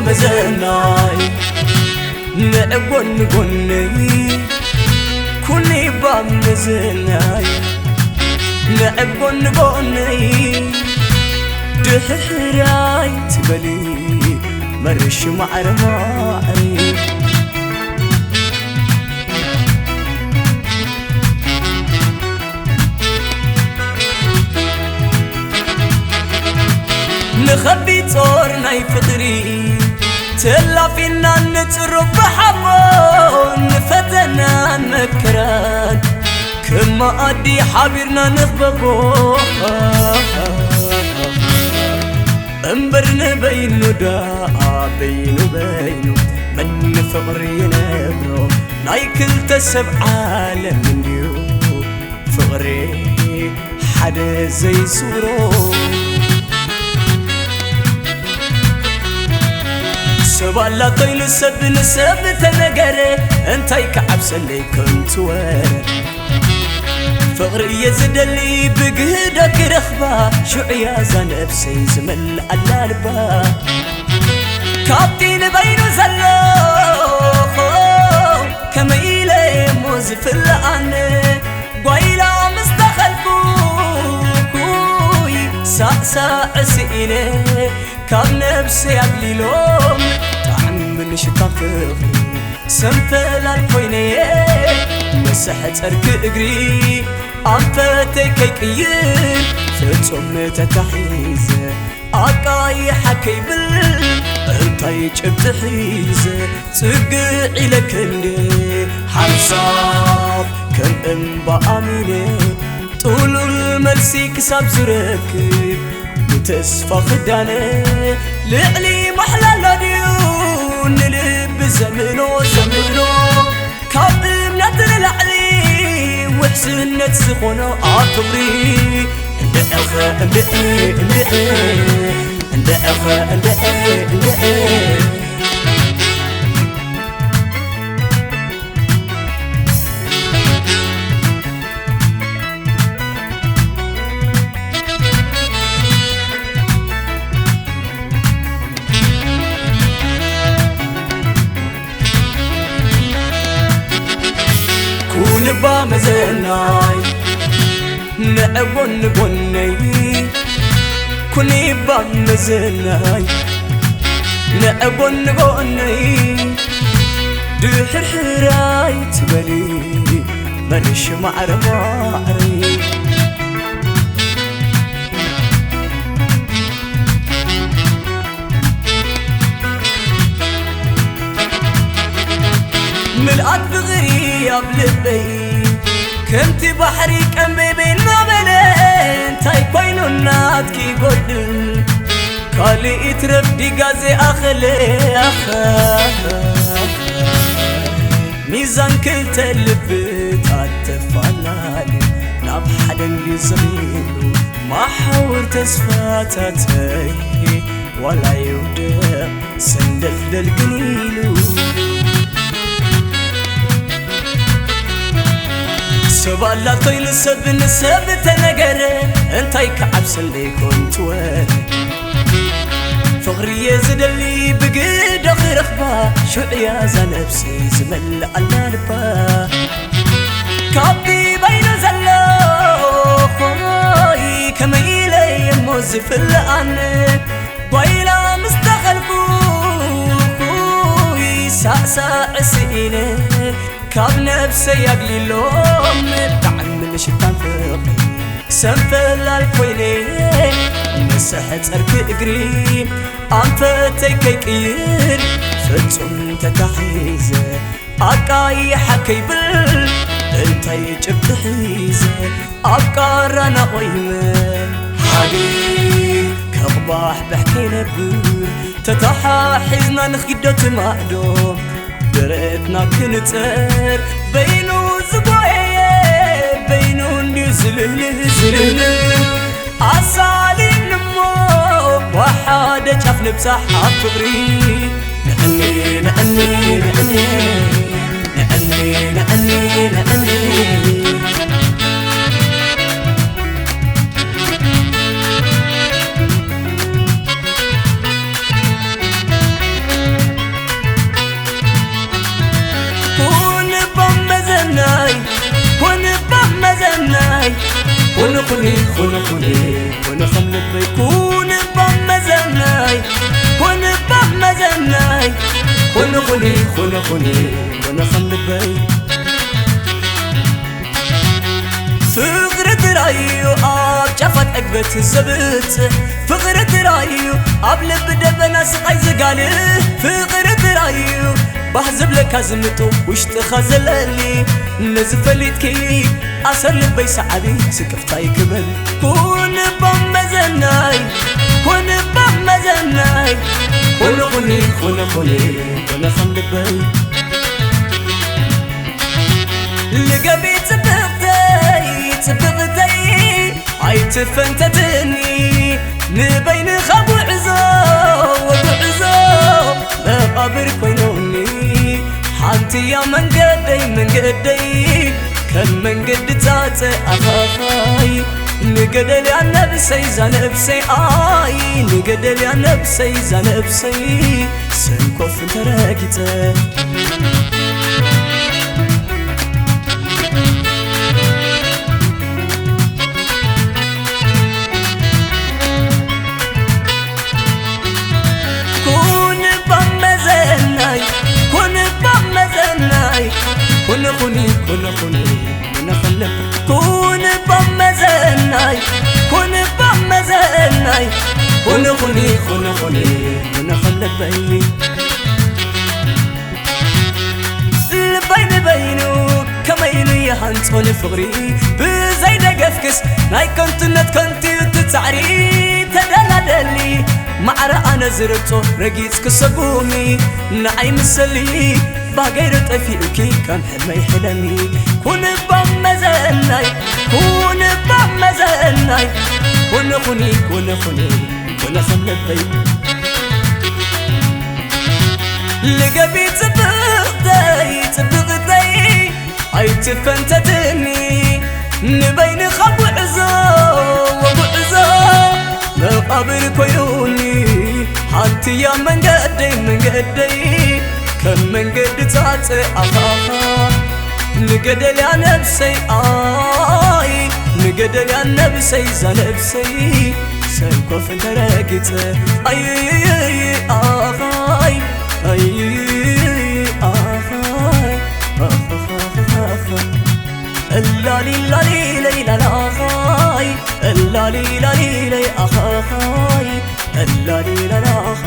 መዘናይ ንዕብ ጎኒ ጎነይ ኩኒ ባብ መዘናይ ንዕብ ጎኒ ጎነይ ድሕራይ ትበሊ መርሽ ማዕረ ማዕረ ንኸቢ ጾር ናይ ፍቕሪ ተላፊና ንጽሮ ብሓቦ ንፈተናን መከራን ከም መኣዲ ሓቢርና ንኽበቦ እምበር ንበይኑ ደኣ በይኑ በይኑ መን ፍቕሪ ይነብሮ ናይ ክልተ ሰብ ዓለም እንድዩ ፍቕሪ ሓደ ዘይስውሮ ሰብ ኣላቶ ኢሉ ሰብ ንሰብ ተነገረ እንታይ ክዓብሰለይ ከንቱ ወረ ፍቕሪ እየ ዝደሊ ብግህዶ ክረኽባ ሽዑያ እዛ ነብሰይ ዝመልኣላ ልባ ካብቲ ንበይኑ ዘሎ ከመይ ኢለ እሞ ዝፍለኣኒ ጓይላ ምስ ተኸልኩ ኩይ ሳዕሳዕ ስኢነ ካብ ነብሰይ ኣግሊሎም ጣዕሚ ንሽታን ፍቕሪ ሰንፈላል ኮይነየ መሰሐ ጸርክ እግሪ ኣንፈተይ ከይቅይር ፍጹም ተታሒዘ ኣቃይሓ ከይብል እንታይ ጭብጢ ሒዘ ጽግዕ ኢለ ክንዲ ሓንሳብ ከም እምባ ኣሚነ ጥሉል መልሲ ክሳብ ዝረክብ ብተስፋ ክዳነ ልዕሊ ማሕላ ኣሎ ድዩ ንልቢ ዘምኖ ዘምኖ ካብ እምነት ንላዕሊ ውሕስነት ዝኾኖ ኣብ ፍቕሪ እንድዕኸ እንድዕ እንድዕ እንድዕኸ እንድዕ እንድዕ ኩንባ መዘናይ ንዕጎን ጎነይ ኩኒባ መዘናይ ንዕጎን ጎነይ ድሕርሕራይ ትበሊ መርሽ ማዕረ ማዕረይ ምልኣት ፍቕሪ ኣብ ልበይ ከምቲ ባሕሪ ቀንበይበይ እናበለ እንታይ ኮይኑ ናትኪ ይጎድል ካልእ ይትረፍ ዲጋ ዘይኣኸለ ኣኸ ሚዛን ክልተ ልብታት ተፋላሊ ናብ ሓደ እንድዩ ዘሚሉ ማሓውር ተስፋታተይ ዋላ ይውደቕ ሰንደልደል ግን ኢሉ ሰብ ኣላቶይ ንሰብ ንሰብ ተነገረ እንታይ ክዓብሰለይ ኮንትወረ ፍቕርየ ዝደሊ ብግዶ ክረኽባ ሽዑያ እዛ ነብሰይ ዝመልኣላ ልባ ካብቲ በይኑ ዘሎ ኾይ ከመይ ኢለ እሞ ዝፍለኣኒ ጓይላ ምስ ተኸልኩ ሳዕሳዕ ስኢነ ካብ ነብሰይ ኣግሊሎም ብጣዕሚ ንሽታን ፍቕሪ ሰንፈላል ኮይነ ንስሐ ጸርኪ እግሪ ኣንፈተይ ከይቅይር ፍጹም ተታሒዘ ኣቃይሓ ከይብል እንታይ ጭብጢ ሒዘ ኣብ ቃራና ቆይመ ሓዲ ከቕባሕብሕ ከይነብር ተተሓሒዝና ንኽይዶ ትማዕዶ ደረትና ክንጸር በይኑ ዝጎየየ በይኑ እንድዩ ዝልህልህ ዝልህልህ ኣሳሊምንሞ ብሓደ ጫፍ ንብጻሕ ኣብ ፍቕሪ ንዕኒ ንዕኒ ንዕኒ ንዕኒ ንዕኒ ንዕኒ ኩኒ ኮነ ከም ልበይ። ፍቕሪ ጥራይ እዩ ኣብ ጫፋት ዕግበት ዘብጽሕ፣ ፍቕሪ ጥራይ እዩ ኣብ ልቢ ደበና ስቓይ ዝጋልእ፣ ፍቕሪ ጥራይ እዩ ባህ ዝብለካ ዝምጡ ውሽጥኻ ዘለሊ። ነዚ ፈሊጥኪ ኣሰር ልበይ ሰዓቢ ስክፍታይ ክበል። ኩን እባ መዘናይ፣ ኩን እባ መዘናይ፣ ኩን ኩኒ፣ ኩን ኩኒ፣ ኩን ከም ልበይ። ልገቢ ጽብቕተይ፣ ጽብቕተይ፣ ኣይትፈንተትኒ፣ ንበይንኻ ጉዕዞ፣ ጉዕዞ መቓብር ኮይኑኒ። ሓንቲ እያ መንገደይ፣ መንገደይ፣ ከም መንገዲ ጻጸ ኣኻኻይ። ንገደል እያ ነብሰይ፣ ዛ ነብሰይ፣ ኣይ፣ ንገደል እያ ነብሰይ፣ ዛ ነብሰይ፣ ሰንኮፍ እንተረጊጸ። ኩን እባ መዘናይ፣ ኩን እባ መዘናይ፣ ኩን ኩኒ፣ ኩን ኩኒ፣ ኩን ኸለብ። ኩን እባ መዘናይ፣ ኩን እባ መዘናይ፣ ኩን ኩኒ፣ ኩን ኩኒ፣ ኩን ኸለበይ። ልበይ ንበይኑ ከመይ ኢሉ ይሃንጾ ንፍቕሪ? ብዘይ ደገፍክስ ናይ ከንቱነት ከንቱ እዩ እቲ ጻዕሪ። ተደላደሊ ማዕረ ኣነ ዝረግጾ ረጊጽ ክሰጉሚ። ንዓይ ምሰሊ ባገይረ ጠፊኡኪ ከም ሕልመይ ሕለሚ። ኩን እባ መዘናይ፣ ኩን እባ መዘናይ፣ ኩን ኩኒ፣ ኩን ኩኒ፣ ኩን ከም ልበይ። ልገቢ ጽብቕተይ፣ ጽብቕተይ፣ ኣይትፈንተትኒ፣ ንበይንኻ ጉዕዞ፣ ጉዕዞ መቓብር ኮይኑኒ። ሓንቲ እያ መንገደይ፣ መንገደይ፣ ከም መንገዲ ጻጸ ኣኻኻ። ንገደል እያ ነብሰይ፣ ኣይ፣ ንገደል እያ ነብሰይ፣ ዛ ነብሰይ፣ ሰንኮፍ እንተረጊጸ። ኣይ፣ ኣኻይ፣ ኣይ፣ ኣኻይ፣ ኣኻኻኻኻ። እላሊ ላሊ ለይ ላላኻይ፣ እላሊ ላሊ ለይ ኣኻኻይ፣ እላሊ ላላኻ።